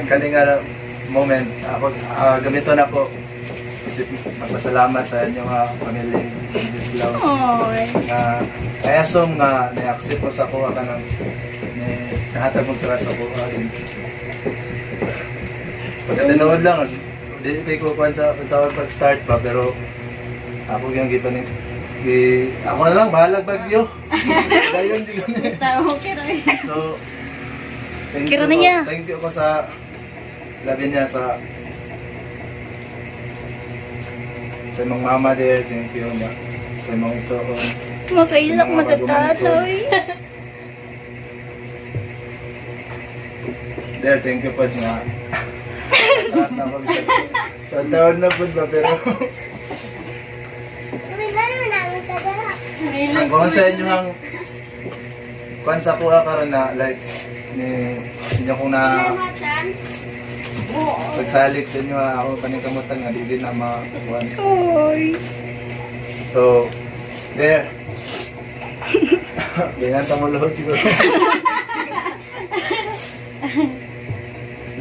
Kani nga moment ako, gamito na ko isip magpasalamat sa inyong family, Mrs. Lau. Oy. Nga I assume nga na-accept mo sa kuha ka ng ni nahatag mo trust sa kuha din. Pagkatinuod lang, di pa ko kuhan sa pag-start pa, pero ako yung gipanin gi ako na lang bahalag bagyo. Dayon di ko ni. Okay ra. So thank Kira you na ko, niya. thank you ko sa labi niya sa imong mama there, thank you na sa imong igsoon. Makailak mo sa tatoy. There, thank you po nga. Taas na ako bisag. Taon na po ba, pero ang kung sa inyo ang kuan sa kuha karon na like ni inyo kong na pagsalig sa inyo ha, ako paningkamutan nga di na makuan. Oy. So there. Ganyan ta mo luhod siguro.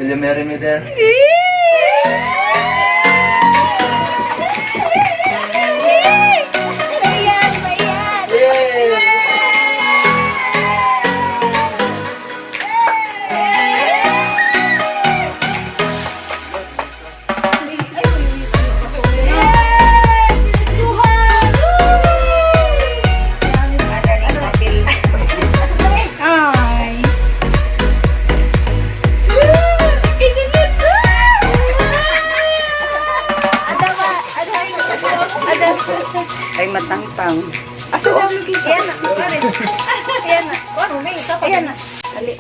Will you marry me there? Ayan, ayan. Yay! Ay. Ay matangtang. Asa daw yung kisyo? Ayan na. Ayan na. Ayan na. Ali.